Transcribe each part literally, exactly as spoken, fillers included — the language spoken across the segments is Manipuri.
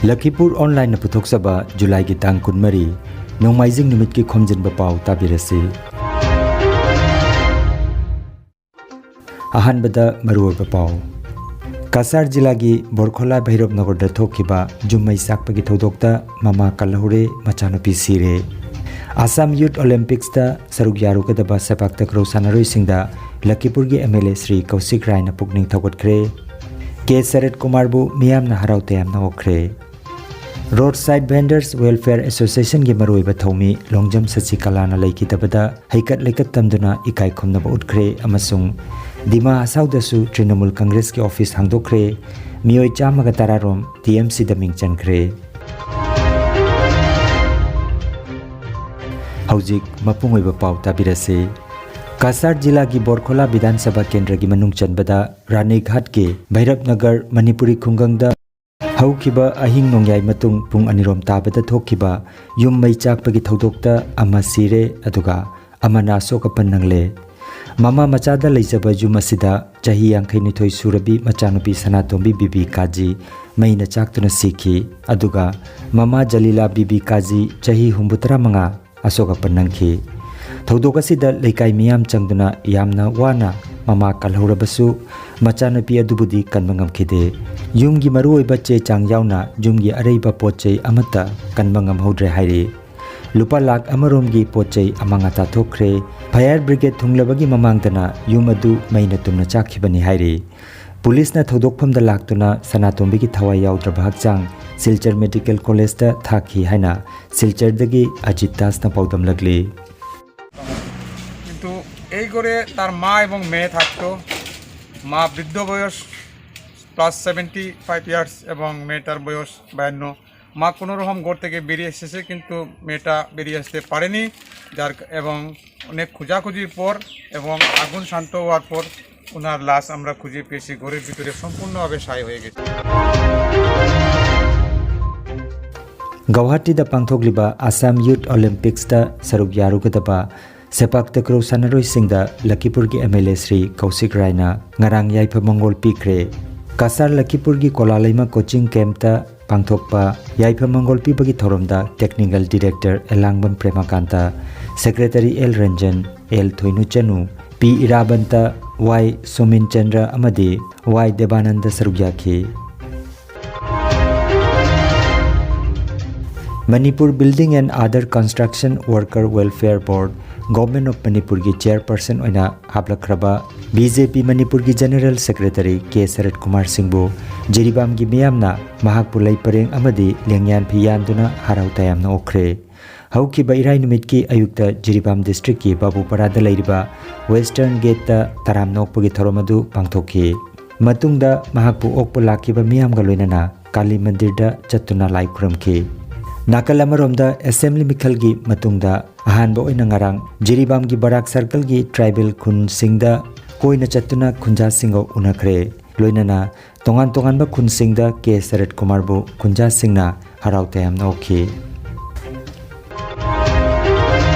ꯂꯈꯤꯄꯨꯔ ꯑꯣꯟꯂꯥꯏꯟꯅ ꯄꯨꯊꯣꯛꯆꯕ ꯖꯨꯂꯥꯏꯒꯤ ꯇꯥꯡ ꯀꯨꯟꯃꯔꯤ, ꯅꯣꯡꯃꯥꯏꯖꯤꯡ ꯅꯨꯃꯤꯠꯀꯤ ꯈꯣꯝꯖꯤꯟꯕ ꯄꯥꯎ ꯇꯥꯕꯤꯔꯁꯤ꯫ ꯑꯍꯥꯟꯕꯗ ꯃꯔꯨꯑꯣꯏꯕ ꯄꯥꯎ꯫ ꯀꯁꯥꯔ ꯖꯤꯂꯥꯒꯤ ꯕꯣꯔꯈꯣꯂꯥ ꯚꯩꯔꯣꯞ ꯅꯒꯔꯗ ꯊꯣꯛꯈꯤꯕ ꯌꯨꯝ ꯃꯩ ꯆꯥꯛꯄꯒꯤ ꯊꯧꯗꯣꯛꯇ ꯃꯃꯥ ꯀꯜꯍꯧꯔꯦ, ꯃꯆꯥꯅꯨꯄꯤ ꯁꯤꯔꯦ꯫ ꯑꯁꯥꯝ ꯌꯨꯠ ꯑꯣꯂꯦꯝꯄꯤꯛꯁꯇ ꯁꯔꯨꯛ ꯌꯥꯔꯨꯒꯗꯕ ꯁꯦꯄꯥꯛ ꯇꯀ꯭ꯔꯣ ꯁꯥꯟꯅꯔꯣꯏꯁꯤꯡꯗ ꯂꯈꯤꯄꯨꯔꯒꯤ ꯑꯦꯝ ꯑꯦꯜ ꯑꯦ ꯁ꯭ꯔꯤ ꯀꯧꯁꯤꯛ ꯔꯥꯏꯅ ꯄꯨꯛꯅꯤꯡ ꯊꯧꯒꯠꯈ꯭ꯔꯦ꯫ ꯀꯦ ꯁꯔꯠ ꯀꯨꯃꯥꯔꯕꯨ ꯃꯤꯌꯥꯝꯅ ꯍꯔꯥꯎ ꯇꯌꯥꯝꯅ ꯑꯣꯛꯈ꯭ꯔꯦ꯫ ꯔꯣꯗ ꯁꯥꯏꯗ ꯚꯦꯟꯗꯔꯁ ꯋꯦꯜꯐꯤꯌꯔ ꯑꯦꯁꯣꯁꯤꯌꯦꯁꯟꯒꯤ ꯃꯔꯨꯑꯣꯏꯕ ꯊꯧꯃꯤ ꯂꯣꯡꯖꯝ ꯁꯁꯤꯀꯂꯥꯅ ꯂꯩꯈꯤꯗꯕꯗ ꯍꯩꯀꯠ ꯂꯩꯀꯠ ꯇꯝꯗꯨꯅ ꯏꯀꯥꯏ ꯈꯨꯝꯅꯕ ꯎꯠꯈ꯭ꯔꯦ ꯑꯃꯁꯨꯡ ꯗꯤꯃꯥ ꯍꯁꯥꯎꯗꯁꯨ ꯇ꯭ꯔꯤꯅꯃꯨꯜ ꯀꯪꯒ꯭ꯔꯦꯁꯀꯤ ꯑꯣꯐꯤꯁ ꯍꯥꯡꯗꯣꯛꯈ꯭ꯔꯦ꯫ ꯃꯤꯑꯣꯏ ꯆꯥꯝꯃꯒ ꯇꯔꯥ ꯔꯣꯝ ꯇꯤ ꯑꯦꯝ ꯁꯤꯗ ꯃꯤꯡ ꯆꯟꯈ꯭ꯔꯦ꯫ ꯍꯧꯖꯤꯛ ꯃꯄꯨꯡ ꯑꯣꯏꯕ ꯄꯥꯎ ꯇꯥꯕꯤꯔꯁꯤ꯫ ꯀꯁꯥꯔ ꯖꯤꯂꯥꯒꯤ ꯕꯣꯔꯈꯣꯂꯥ ꯕꯤꯙꯥꯟ ꯁꯚꯥ ꯀꯦꯟꯗ꯭ꯔꯒꯤ ꯃꯅꯨꯡ ꯆꯟꯕꯗ ꯔꯥꯅꯤꯘꯥꯠꯀꯤ ꯚꯩꯔꯞ ꯅꯒꯔ ꯃꯅꯤꯄꯨꯔꯤ ꯈꯨꯡꯒꯪꯗ ꯍꯧꯈꯤꯕ ꯑꯍꯤꯡ ꯅꯣꯡꯌꯥꯏ ꯃꯇꯨꯡ ꯄꯨꯡ ꯑꯅꯤꯔꯣꯝ ꯇꯥꯕꯗ ꯊꯣꯛꯈꯤꯕ ꯌꯨꯝ ꯃꯩ ꯆꯥꯛꯄꯒꯤ ꯊꯧꯗꯣꯛꯇ ꯑꯃ ꯁꯤꯔꯦ, ꯑꯗꯨꯒ ꯑꯃꯅ ꯑꯁꯣꯛ ꯑꯄꯟ ꯅꯪꯂꯦ꯫ ꯃꯃꯥ ꯃꯆꯥꯗ ꯂꯩꯖꯕ ꯌꯨꯝ ꯑꯁꯤꯗ ꯆꯍꯤ ꯌꯥꯡꯈꯩꯅꯤꯊꯣꯏ ꯁꯨꯔꯕꯤ ꯃꯆꯥꯅꯨꯄꯤ ꯁꯅꯥꯇꯣꯝꯕꯤ ꯕꯤꯕꯤ ꯀꯥꯖꯤ ꯃꯩꯅ ꯆꯥꯛꯇꯨꯅ ꯁꯤꯈꯤ, ꯑꯗꯨꯒ ꯃꯃꯥ ꯖꯂꯤꯂꯥ ꯕꯤꯕꯤ ꯀꯥꯖꯤ ꯆꯍꯤ ꯍꯨꯝꯐꯨꯇꯔꯥ ꯃꯉꯥ ꯑꯁꯣꯛ ꯑꯄꯟ ꯅꯪꯈꯤ꯫ ꯊꯧꯗꯣꯛ ꯑꯁꯤꯗ ꯂꯩꯀꯥꯏ ꯃꯤꯌꯥꯝ ꯆꯪꯗꯨꯅ ꯌꯥꯝꯅ ꯋꯥꯅ ꯃꯃꯥ ꯀꯜꯍꯧꯔꯕꯁꯨ, ꯃꯆꯥꯅꯨꯄꯤ ꯑꯗꯨꯕꯨꯗꯤ ꯀꯟꯕ ꯉꯝꯈꯤꯗꯦ꯫ ꯌꯨꯝꯒꯤ ꯃꯔꯨꯑꯣꯏꯕ ꯆꯦ ꯆꯥꯡ ꯌꯥꯎꯅ ꯌꯨꯝꯒꯤ ꯑꯔꯩꯕ ꯄꯣꯠ ꯆꯩ ꯑꯃꯠꯇ ꯀꯟꯕ ꯉꯝꯍꯧꯗ꯭ꯔꯦ ꯍꯥꯏꯔꯤ꯫ ꯂꯨꯄꯥ ꯂꯥꯈ ꯑꯃꯔꯣꯝꯒꯤ ꯄꯣꯠ ꯆꯩ ꯑꯃꯥꯡ ꯑꯇꯥ ꯊꯣꯛꯈ꯭ꯔꯦ꯫ ꯐꯥꯌꯔ ꯕ꯭ꯔꯤꯒꯦꯗ ꯊꯨꯡꯂꯕꯒꯤ ꯃꯃꯥꯡꯗꯅ ꯌꯨꯝ ꯑꯗꯨ ꯃꯩꯅ ꯇꯨꯝꯅ ꯆꯥꯛꯈꯤꯕꯅꯤ ꯍꯥꯏꯔꯤ꯫ ꯄꯨꯂꯤꯁꯅ ꯊꯧꯗꯣꯛꯐꯝꯗ ꯂꯥꯛꯇꯨꯅ ꯁꯅꯥꯇꯣꯝꯕꯤꯒꯤ ꯊꯋꯥꯏ ꯌꯥꯎꯗ꯭ꯔꯕ ꯍꯛꯆꯥꯡ ꯁꯤꯜꯆꯔ ꯃꯦꯗꯤꯀꯦꯜ ꯀꯣꯂꯦꯖꯇ ꯊꯥꯈꯤ ꯍꯥꯏꯅ ꯁꯤꯜꯆꯔꯗꯒꯤ ꯑꯖꯤꯠ ꯗꯥꯁꯅ ꯄꯥꯎꯗꯝꯂꯛꯂꯤ꯫ কিন্তু এই ঘরে তার মা এবং মেয়ে থাকতো। মা বৃদ্ধ বয়স, প্লাস সেভেন্টি ফাইভ ইয়ার্স, এবং মেয়েটার বয়স বায়ান্ন। মা কোনো রকম ঘর থেকে বেরিয়ে এসেছে, কিন্তু মেয়েটা বেরিয়ে আসতে পারেনি। যার এবং অনেক খোঁজাখুঁজির পর এবং আগুন শান্ত হওয়ার পর ওনার লাশ আমরা খুঁজে পেয়েছি ঘরের ভিতরে সম্পূর্ণভাবে ছাই হয়ে গেছে। ꯒꯧꯍꯥꯇꯤꯗ ꯄꯥꯡꯊꯣꯛꯂꯤꯕ ꯑꯁꯥꯝ ꯌꯨꯠ ꯑꯣꯂꯤꯝꯄꯤꯛꯁꯇ ꯁꯔꯨꯛ ꯌꯥꯔꯨꯒꯗꯕ ꯁꯦꯄꯥꯛ ꯇꯀ꯭ꯔꯣ ꯁꯥꯟꯅꯔꯣꯏꯁꯤꯡꯗ ꯂꯈꯤꯄꯨꯔꯒꯤ ꯑꯦꯝ ꯑꯦꯜ ꯑꯦ ꯁ꯭ꯔꯤ ꯀꯧꯁꯤꯛ ꯔꯥꯏꯅ ꯉꯔꯥꯡ ꯌꯥꯏꯐ ꯃꯪꯒꯣꯜ ꯄꯤꯈ꯭ꯔꯦ꯫ ꯀꯁꯥꯔ ꯂꯈꯤꯄꯨꯔꯒꯤ ꯀꯣꯂꯥꯂꯩꯃ ꯀꯣꯆꯤꯡ ꯀꯦꯝꯞꯇ ꯄꯥꯡꯊꯣꯛꯄ ꯌꯥꯏꯐ ꯃꯪꯒꯣꯜ ꯄꯤꯕꯒꯤ ꯊꯧꯔꯝꯗ Technical Director Elangbam Premakanta, Secretary L Ranjan, L Thoinu Chanu, P Irabanta, Y Somin Chandra ꯑꯃꯗꯤ ꯋꯥꯏ ꯗꯦꯕꯥꯅꯟꯗ ꯁꯔꯨꯛ ꯌꯥꯈꯤ꯫ Manipur Building and Other Construction Worker Welfare Board, Government of ꯃꯅꯤꯄꯨꯔꯒꯤ chairperson ꯑꯣꯏꯅ ꯍꯥꯞꯂꯛꯈ꯭ꯔꯕ ꯕꯤ ꯖꯦ ꯄꯤ ꯃꯅꯤꯄꯨꯔꯒꯤ General Secretary ꯀꯦ ꯁꯔꯠ ꯀꯨꯃꯥꯔ ꯁꯤꯡꯕꯨ ꯖꯤꯔꯤꯕꯥꯝꯒꯤ ꯃꯤꯌꯥꯝꯅ ꯃꯍꯥꯛꯄꯨ ꯂꯩ ꯄꯔꯦꯡ ꯑꯃꯗꯤ ꯂꯦꯡꯌꯥꯟ ꯐꯤ ꯌꯥꯟꯗꯨꯅ ꯍꯔꯥꯎ ꯇꯌꯥꯝꯅ ꯑꯣꯛꯈ꯭ꯔꯦ꯫ ꯍꯧꯈꯤꯕ ꯏꯔꯥꯏ ꯅꯨꯃꯤꯠꯀꯤ ꯑꯌꯨꯛꯇ ꯖꯤꯔꯤꯕꯥꯝ districtꯀꯤ ꯕꯥꯕꯨꯄꯥꯔꯥꯗ ꯂꯩꯔꯤꯕ Western Gateꯇ ꯇꯔꯥꯝꯅ ꯑꯣꯛꯄꯒꯤ ꯊꯧꯔꯝ ꯑꯗꯨ ꯄꯥꯡꯊꯣꯛꯈꯤ꯫ ꯃꯇꯨꯡꯗ ꯃꯍꯥꯛꯄꯨ ꯑꯣꯛꯄ ꯂꯥꯛꯈꯤꯕ ꯃꯤꯌꯥꯝꯒ ꯂꯣꯏꯅꯅ ꯀꯥꯂꯤ ꯃꯟꯗꯤꯔꯗ ꯆꯠꯇꯨꯅ ꯂꯥꯏ ꯈꯨꯔꯨꯝꯈꯤ꯫ ꯅꯥꯀꯜ ꯑꯃꯔꯣꯝꯗ assembly ꯃꯤꯈꯜꯒꯤ ꯃꯇꯨꯡꯗ ꯑꯍꯥꯟꯕ ꯑꯣꯏꯅ ꯉꯔꯥꯡ ꯖꯤꯔꯤꯕꯥꯝꯒꯤ ꯕꯔꯥꯛ circleꯒꯤ tribal ꯈꯨꯟꯁꯤꯡꯗ ꯀꯣꯏꯅ ꯆꯠꯇꯨꯅ ꯈꯨꯟꯖꯥꯁꯤꯡꯒ ꯎꯅꯈ꯭ꯔꯦ꯫ ꯂꯣꯏꯅꯅ ꯇꯣꯉꯥꯟ ꯇꯣꯉꯥꯟꯕ ꯈꯨꯟꯁꯤꯡꯗ ꯀꯦ ꯁꯔꯠ ꯀꯨꯃꯥꯔꯕꯨ ꯈꯨꯟꯖꯥꯁꯤꯡꯅ ꯍꯔꯥꯎ ꯇꯌꯥꯝꯅ ꯑꯣꯛꯈꯤ꯫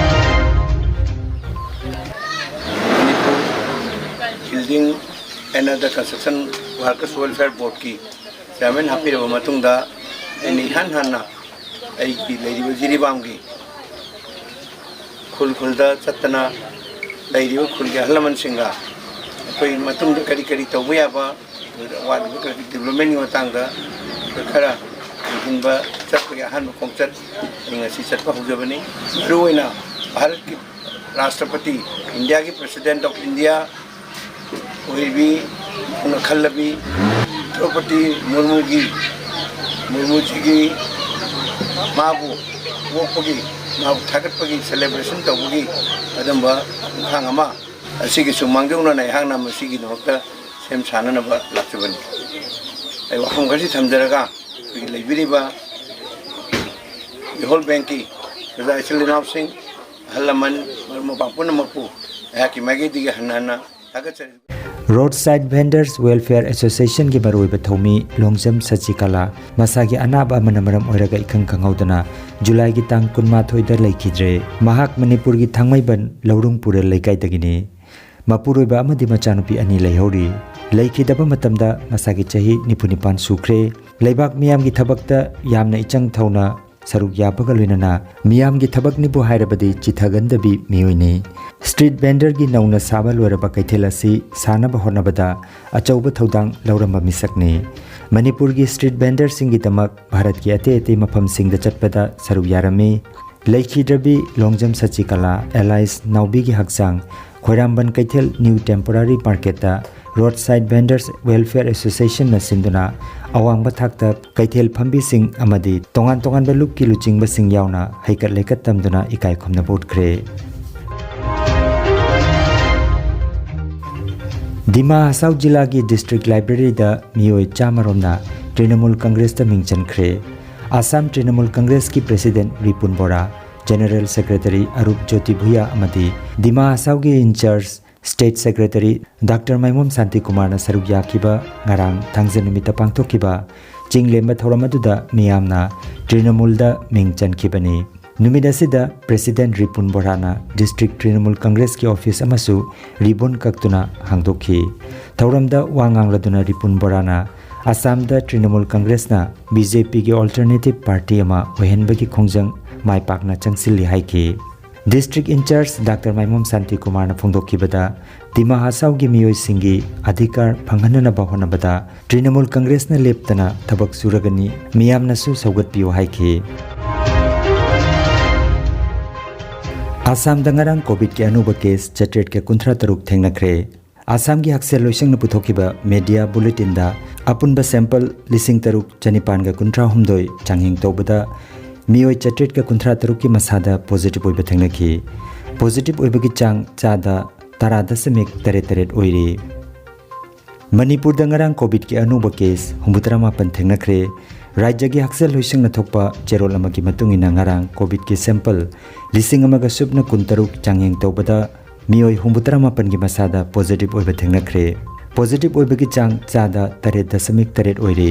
Manipur Building and Other Construction Workers Welfare Boardꯀꯤ chairman ꯍꯥꯞꯄꯤꯔꯕ ꯃꯇꯨꯡꯗ, ꯑꯩꯅ ꯏꯍꯥꯟ ꯍꯥꯟꯅ ꯑꯩꯒꯤ ꯂꯩꯔꯤꯕ ꯖꯤꯔꯤꯕꯥꯝꯒꯤ ꯈꯨꯜ ꯈꯨꯜꯗ ꯆꯠꯇꯅ ꯂꯩꯔꯤꯕ ꯈꯨꯜꯒꯤ ꯑꯍꯜ ꯂꯃꯟꯁꯤꯡꯒ ꯑꯩꯈꯣꯏ ꯃꯇꯨꯡꯗ ꯀꯔꯤ ꯀꯔꯤ ꯇꯧꯕ ꯌꯥꯕ, ꯑꯋꯥꯠꯄ ꯀꯔꯤ developmentꯀꯤ ꯃꯇꯥꯡꯗ ꯑꯩꯈꯣꯏ ꯈꯔ ꯌꯦꯡꯁꯤꯟꯕ ꯆꯠꯄꯒꯤ ꯑꯍꯥꯟꯕ ꯈꯣꯡꯆꯠ ꯑꯩ ꯉꯁꯤ ꯆꯠꯄ ꯍꯧꯖꯕꯅꯤ꯫ ꯃꯔꯨꯑꯣꯏꯅ ꯚꯥꯔꯠꯀꯤ ꯔꯥꯁꯇ꯭ꯔꯄꯇꯤ, ꯏꯟꯗꯤꯌꯥꯒꯤ President of India ꯑꯣꯏꯕꯤ ꯃꯍꯥꯛꯅ ꯈꯜꯂꯕꯤ ꯗ꯭ꯔꯧꯄꯗꯤ ꯃꯨꯔꯃꯨꯒꯤ, ꯃꯨꯔꯃꯨꯖꯤꯒꯤ ꯃꯥꯕꯨ ꯑꯣꯛꯄꯒꯤ, ꯃꯥꯕꯨ ꯊꯥꯒꯠꯄꯒꯤ celebration ꯇꯧꯕꯒꯤ ꯑꯗꯨꯝꯕ ꯈꯣꯡꯊꯥꯡ ꯑꯃ ꯑꯁꯤꯒꯤꯁꯨ ꯃꯥꯡꯖꯧꯅꯅ ꯑꯩꯍꯥꯛꯅ ꯃꯁꯤꯒꯤꯗꯃꯛꯇ ꯁꯦꯝ ꯁꯥꯅꯅꯕ ꯂꯥꯛꯆꯕꯅꯤ꯫ ꯑꯩ ꯋꯥꯐꯝ ꯈꯔꯁꯤ ꯊꯝꯖꯔꯒ ꯑꯩꯈꯣꯏꯒꯤ ꯂꯩꯕꯤꯔꯤꯕ ꯏꯍꯣꯜ ꯕꯦꯡꯀꯤ ꯄ꯭ꯔꯖꯥ ꯏꯆꯤꯜ ꯏꯅꯥꯎꯁꯤꯡ, ꯑꯍꯜ ꯂꯃꯟ, ꯃꯔꯨꯞ ꯃꯄꯥꯡ ꯄꯨꯝꯅꯃꯛꯄꯨ ꯑꯩꯍꯥꯛꯀꯤ ꯃꯥꯏꯀꯩꯗꯒꯤ ꯍꯟꯅ ꯍꯟꯅ ꯊꯥꯒꯠꯆꯔꯤ꯫ Roadside Vendors Welfare Associationꯒꯤ ꯃꯔꯨꯑꯣꯏꯕ ꯊꯧꯃꯤ ꯂꯣꯡꯖꯝ ꯁꯆꯤꯀꯂꯥ ꯃꯁꯥꯒꯤ ꯑꯅꯥꯕ ꯑꯃꯅ ꯃꯔꯝ ꯑꯣꯏꯔꯒ ꯏꯈꯪ ꯈꯪꯍꯧꯗꯅ ꯖꯨꯂꯥꯏꯒꯤ ꯇꯥꯡ ꯀꯨꯟꯃꯥꯊꯣꯏꯗ ꯂꯩꯈꯤꯗ꯭ꯔꯦ꯫ ꯃꯍꯥꯛ ꯃꯅꯤꯄꯨꯔꯒꯤ ꯊꯥꯡꯃꯩꯕꯟ ꯂꯧꯔꯨꯡ ꯄꯨꯔꯦꯜ ꯂꯩꯀꯥꯏꯗꯒꯤꯅꯤ꯫ ꯃꯄꯨꯔꯣꯏꯕ ꯑꯃꯗꯤ ꯃꯆꯥꯅꯨꯄꯤ ꯑꯅꯤ ꯂꯩꯍꯧꯔꯤ꯫ ꯂꯩꯈꯤꯗꯕ ꯃꯇꯝꯗ ꯃꯁꯥꯒꯤ ꯆꯍꯤ ꯅꯤꯐꯨ ꯅꯤꯄꯥꯟ ꯁꯨꯈ꯭ꯔꯦ꯫ ꯂꯩꯕꯥꯛ ꯃꯤꯌꯥꯝꯒꯤ ꯊꯕꯛꯇ ꯌꯥꯝꯅ ꯏꯆꯪ ꯊꯧꯅ ꯁꯔꯨꯛ ꯌꯥꯕꯒ ꯂꯣꯏꯅꯅ ꯃꯤꯌꯥꯝꯒꯤ ꯊꯕꯛꯅꯤꯕꯨ ꯍꯥꯏꯔꯕꯗꯤ ꯆꯤꯊꯒꯟꯗꯕꯤ ꯃꯤꯑꯣꯏꯅꯤ꯫ ꯁ꯭ꯇ꯭ꯔꯤꯠ ꯚꯦꯟꯗꯔꯒꯤ ꯅꯧꯅ ꯁꯥꯕ ꯂꯣꯏꯔꯕ ꯀꯩꯊꯦꯜ ꯑꯁꯤ ꯁꯥꯅꯕ ꯍꯣꯠꯅꯕꯗ ꯑꯆꯧꯕ ꯊꯧꯗꯥꯡ ꯂꯧꯔꯝꯕ ꯃꯤꯁꯛꯅꯤ꯫ ꯃꯅꯤꯄꯨꯔꯒꯤ ꯁ꯭ꯇ꯭ꯔꯤꯠ ꯚꯦꯟꯗꯔꯁꯤꯡꯒꯤꯗꯃꯛ ꯚꯥꯔꯠꯀꯤ ꯑꯇꯩ ꯑꯇꯩ ꯃꯐꯝꯁꯤꯡꯗ ꯆꯠꯄꯗ ꯁꯔꯨꯛ ꯌꯥꯔꯝꯃꯤ꯫ ꯂꯩꯈꯤꯗ꯭ꯔꯕꯤ ꯂꯣꯡꯖꯝ ꯁꯆꯤꯀꯂꯥ ꯑꯦꯂꯥꯏꯁ ꯅꯥꯎꯕꯤꯒꯤ ꯍꯛꯆꯥꯡ ꯈꯣꯏꯔꯥꯝꯕꯟ ꯀꯩꯊꯦꯜ ꯅ꯭ꯌꯨ ꯇꯦꯝꯄꯣꯔꯥꯔꯤ ꯃꯥꯔꯀꯦꯠꯇ ꯔꯣꯗ ꯁꯥꯏꯗ ꯚꯦꯟꯗꯔꯁ ꯋꯦꯜꯐꯤꯌꯔ ꯑꯦꯁꯣꯁꯤꯌꯦꯁꯟꯅ ꯁꯤꯟꯗꯨꯅ ꯑꯋꯥꯡꯕ ꯊꯥꯛꯇ ꯀꯩꯊꯦꯜ ꯐꯝꯕꯤꯁꯤꯡ ꯑꯃꯗꯤ ꯇꯣꯉꯥꯟ ꯇꯣꯉꯥꯟꯕ ꯂꯨꯞꯀꯤ ꯂꯨꯆꯤꯡꯕꯁꯤꯡ ꯌꯥꯎꯅ ꯍꯩꯀꯠ ꯂꯩꯀꯠ ꯇꯝꯗꯨꯅ ꯏꯀꯥꯏ ꯈꯨꯝꯅꯕ ꯎꯠꯈ꯭ꯔꯦ꯫ ꯗꯤꯃꯥ ꯍꯁꯥꯎ ꯖꯤꯂꯥꯒꯤ ꯗꯤꯁꯇ꯭ꯔꯤꯛ ꯂꯥꯏꯕ꯭ꯔꯦꯔꯤꯗ ꯃꯤꯑꯣꯏ ꯆꯥꯝꯃ ꯔꯣꯝꯅ ꯇ꯭ꯔꯤꯅꯃꯨꯜ ꯀꯪꯒ꯭ꯔꯦꯁꯇ ꯃꯤꯡ ꯆꯟꯈ꯭ꯔꯦ꯫ ꯑꯁꯥꯝ ꯇ꯭ꯔꯤꯅꯃꯨꯜ ꯀꯪꯒ꯭ꯔꯦꯁꯀꯤ ꯄ꯭ꯔꯦꯁꯤꯗꯦꯟꯠ ꯔꯤꯄꯨꯟ ꯕꯣꯔꯥ, ꯖꯦꯅꯔꯦꯜ ꯁꯦꯀ꯭ꯔꯦꯇꯔꯤ ꯑꯔꯨꯞ ꯖꯣꯇꯤ ꯚꯨꯌꯥ ꯑꯃꯗꯤ ꯗꯤꯃꯥ ꯍꯁꯥꯎꯒꯤ ꯏꯟꯆꯥꯔꯖ ꯁ꯭ꯇꯦꯠ ꯁꯦꯀ꯭ꯔꯦꯇꯔꯤ ꯗꯥꯛꯇꯔ ꯃꯥꯏꯃꯣꯝ ꯁꯥꯟꯇꯤ ꯀꯨꯃꯥꯔꯅ ꯁꯔꯨꯛ ꯌꯥꯈꯤꯕ ꯉꯔꯥꯡ ꯊꯥꯡꯖ ꯅꯨꯃꯤꯠꯇ ꯄꯥꯡꯊꯣꯛꯈꯤꯕ ꯆꯤꯡ ꯂꯦꯝꯕ ꯊꯧꯔꯝ ꯑꯗꯨꯗ ꯃꯤꯌꯥꯝꯅ ꯇ꯭ꯔꯤꯅꯃꯨꯜꯗ ꯃꯤꯡ ꯆꯟꯈꯤꯕꯅꯤ꯫ ꯅꯨꯃꯤꯠ ꯑꯁꯤꯗ ꯄ꯭ꯔꯦꯁꯤꯗꯦꯟꯠ ꯔꯤꯄꯨꯟ ꯕꯣꯔꯥꯅ ꯗꯤꯁꯇ꯭ꯔꯤꯛ ꯇ꯭ꯔꯤꯅꯃꯨꯜ ꯀꯪꯒ꯭ꯔꯦꯁꯀꯤ ꯑꯣꯐꯤꯁ ꯑꯃꯁꯨ ꯔꯤꯕꯣꯟ ꯀꯛꯇꯨꯅ ꯍꯥꯡꯗꯣꯛꯈꯤ꯫ ꯊꯧꯔꯝꯗ ꯋꯥ ꯉꯥꯡꯂꯗꯨꯅ ꯔꯤꯄꯨꯟ ꯕꯣꯔꯥꯅ ꯑꯁꯥꯝꯗ ꯇ꯭ꯔꯤꯅꯃꯨꯜ ꯀꯪꯒ꯭ꯔꯦꯁꯅ ꯕꯤ ꯖꯦ ꯄꯤꯒꯤ ꯑꯣꯜꯇꯔꯅꯦꯇꯤꯚ ꯄꯥꯔꯇꯤ ꯑꯃ ꯑꯣꯏꯍꯟꯕꯒꯤ ꯈꯣꯡꯖꯪ ꯃꯥꯏ ꯄꯥꯛꯅ ꯆꯪꯁꯤꯜꯂꯤ ꯍꯥꯏꯈꯤ꯫ ꯗꯤꯁꯇ꯭ꯔꯤꯛ ꯏꯟꯆꯥꯔꯖ ꯗꯥꯛꯇꯔ ꯃꯥꯏꯃꯣꯝ ꯁꯥꯟꯇꯤ ꯀꯨꯃꯥꯔꯅ ꯐꯣꯡꯗꯣꯛꯈꯤꯕꯗ, ꯗꯤꯃꯥ ꯍꯁꯥꯎꯒꯤ ꯃꯤꯑꯣꯏꯁꯤꯡꯒꯤ ꯑꯙꯤꯀꯥꯔ ꯐꯪꯍꯟꯅꯅꯕ ꯍꯣꯠꯅꯕꯗ ꯇ꯭ꯔꯤꯅꯃꯨꯜ ꯀꯪꯒ꯭ꯔꯦꯁꯅ ꯂꯦꯞꯇꯅ ꯊꯕꯛ ꯁꯨꯔꯒꯅꯤ, ꯃꯤꯌꯥꯝꯅꯁꯨ ꯁꯧꯒꯠꯄꯤꯌꯨ ꯍꯥꯏꯈꯤ꯫ ꯑꯁꯥꯝꯗ ꯉꯔꯥꯡ ꯀꯣꯚꯤꯗꯀꯤ ꯑꯅꯧꯕ ꯀꯦꯁ ꯆꯥꯇ꯭ꯔꯦꯠꯀ ꯀꯨꯟꯊ꯭ꯔꯥ ꯇꯔꯨꯛ ꯊꯦꯡꯅꯈ꯭ꯔꯦ꯫ ꯑꯁꯥꯝꯒꯤ ꯍꯛꯁꯦꯜ ꯂꯣꯏꯁꯪꯅ ꯄꯨꯊꯣꯛꯈꯤꯕ ꯃꯦꯗꯤꯌꯥ ꯕꯨꯂꯦꯇꯤꯟꯗ ꯑꯄꯨꯟꯕ ꯁꯦꯝꯄꯜ ꯂꯤꯁꯤꯡ ꯇꯔꯨꯛ ꯆꯅꯤꯄꯥꯟꯒ ꯀꯨꯟꯊ꯭ꯔꯥ ꯍꯨꯝꯗꯣꯏ ꯆꯥꯡꯌꯦꯡ ꯇꯧꯕꯗ ꯃꯤꯑꯣꯏ ꯆꯥꯇ꯭ꯔꯦꯠꯀ ꯀꯨꯟꯊ꯭ꯔꯥ ꯇꯔꯨꯛꯀꯤ ꯃꯁꯥꯗ ꯄꯣꯖꯤꯇꯤꯚ ꯑꯣꯏꯕ ꯊꯦꯡꯅꯈꯤ꯫ ꯄꯣꯖꯤꯇꯤꯚ ꯑꯣꯏꯕꯒꯤ ꯆꯥꯡ ꯆꯥꯗ ꯇꯔꯥ ꯗꯁꯃꯤꯛ ꯇꯔꯦꯠ ꯇꯔꯦꯠ ꯑꯣꯏꯔꯤ꯫ ꯃꯅꯤꯄꯨꯔꯗ ꯉꯔꯥꯡ ꯀꯣꯚꯤꯗꯀꯤ ꯑꯅꯧꯕ ꯀꯦꯁ ꯍꯨꯝꯐꯨꯇꯔꯥ ꯃꯥꯄꯟ ꯊꯦꯡꯅꯈ꯭ꯔꯦ꯫ ꯔꯥꯖ꯭ꯌꯒꯤ ꯍꯛꯁꯦꯜ ꯂꯣꯏꯁꯪꯅ ꯊꯣꯛꯄ ꯆꯦꯔꯣꯜ ꯑꯃꯒꯤ ꯃꯇꯨꯡ ꯏꯟꯅ ꯉꯔꯥꯡ ꯀꯣꯚꯤꯗꯀꯤ ꯁꯦꯝꯄꯜ ꯂꯤꯁꯤꯡ ꯑꯃꯒ ꯁꯨꯞꯅ ꯀꯨꯟꯇꯔꯨꯛ ꯆꯥꯡꯌꯦꯡ ꯇꯧꯕꯗ ꯃꯤꯑꯣꯏ ꯍꯨꯝꯐꯨꯇꯔꯥ ꯃꯥꯄꯟꯒꯤ ꯃꯁꯥꯗ ꯄꯣꯖꯤꯇꯤꯚ ꯑꯣꯏꯕ ꯊꯦꯡꯅꯈ꯭ꯔꯦ꯫ ꯄꯣꯖꯤꯇꯤꯚ ꯑꯣꯏꯕꯒꯤ ꯆꯥꯡ ꯆꯥꯗ ꯇꯔꯦꯠ ꯗꯁꯃꯤꯛ ꯇꯔꯦꯠ ꯑꯣꯏꯔꯦ꯫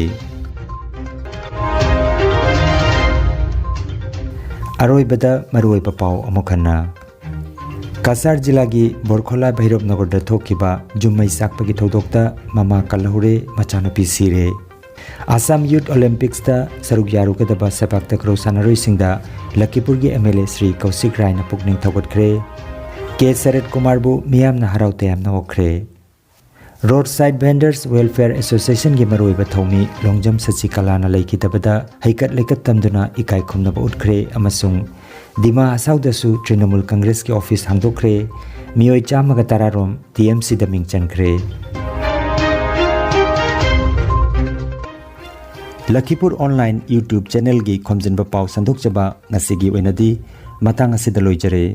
ꯑꯔꯣꯏꯕꯗ ꯃꯔꯨꯑꯣꯏꯕ ꯄꯥꯎ ꯑꯃꯨꯛ ꯍꯟꯅ꯫ ꯀꯁꯥꯔ ꯖꯤꯂꯥꯒꯤ ꯕꯣꯔꯈꯣꯂꯥ ꯚꯩꯔꯣꯞ ꯅꯒꯔꯗ ꯊꯣꯛꯈꯤꯕ ꯌꯨꯝ ꯃꯩ ꯆꯥꯛꯄꯒꯤ ꯊꯧꯗꯣꯛꯇ ꯃꯃꯥ ꯀꯜꯍꯧꯔꯦ, ꯃꯆꯥꯅꯨꯄꯤ ꯁꯤꯔꯦ꯫ ꯑꯁꯥꯝ ꯌꯨꯊ ꯑꯣꯂꯤꯝꯄꯤꯛꯁꯇ ꯁꯔꯨꯛ ꯌꯥꯔꯨꯒꯗꯕ ꯁꯦꯄꯥꯛ ꯇꯀ꯭ꯔꯣ ꯁꯥꯟꯅꯔꯣꯏꯁꯤꯡꯗ ꯂꯈꯤꯄꯨꯔꯒꯤ ꯑꯦꯝ ꯑꯦꯜ ꯑꯦ ꯁ꯭ꯔꯤ ꯀꯧꯁꯤꯛ ꯔꯥꯏꯅ ꯄꯨꯛꯅꯤꯡ ꯊꯧꯒꯠꯈ꯭ꯔꯦ꯫ ꯀꯦ ꯁꯔꯠ ꯀꯨꯃꯥꯔꯕꯨ ꯃꯤꯌꯥꯝꯅ ꯍꯔꯥꯎ ꯇꯌꯥꯝꯅ ꯑꯣꯛꯈ꯭ꯔꯦ꯫ ꯔꯣꯗ ꯁꯥꯏꯗ ꯚꯦꯟꯗꯔꯁ ꯋꯦꯜꯐꯤꯌꯔ ꯑꯦꯁꯣꯁꯤꯌꯦꯁꯟꯒꯤ ꯃꯔꯨꯑꯣꯏꯕ ꯊꯧꯃꯤ ꯂꯣꯡꯖꯝ ꯁꯆꯤꯀꯂꯥꯅ ꯂꯩꯈꯤꯗꯕꯗ ꯍꯩꯀꯠ ꯂꯩꯀꯠ ꯇꯝꯗꯨꯅ ꯏꯀꯥꯏ ꯈꯨꯝꯅꯕ ꯎꯠꯈ꯭ꯔꯦ ꯑꯃꯁꯨꯡ ꯗꯤꯃꯥ ꯍꯁꯥꯎꯗꯁꯨ ꯇ꯭ꯔꯤꯅꯃꯨꯜ ꯀꯪꯒ꯭ꯔꯦꯁꯀꯤ ꯑꯣꯐꯤꯁ ꯍꯥꯡꯗꯣꯛꯈ꯭ꯔꯦ꯫ ꯃꯤꯑꯣꯏ ꯆꯥꯝꯃꯒ ꯇꯔꯥ ꯔꯣꯝ ꯇꯤ ꯑꯦꯝ ꯁꯤꯗ ꯃꯤꯡ ꯆꯟꯈ꯭ꯔꯦ꯫ ꯂꯈꯤꯄꯨꯔ ꯑꯣꯟꯂꯥꯏꯟ YouTube ꯆꯦꯅꯦꯜꯒꯤ ꯈꯣꯝꯖꯤꯟꯕ ꯄꯥꯎ ꯁꯟꯗꯣꯛꯆꯕ ꯉꯁꯤꯒꯤ ꯑꯣꯏꯅꯗꯤ ꯃꯇꯥꯡ ꯑꯁꯤꯗ ꯂꯣꯏꯖꯔꯦ꯫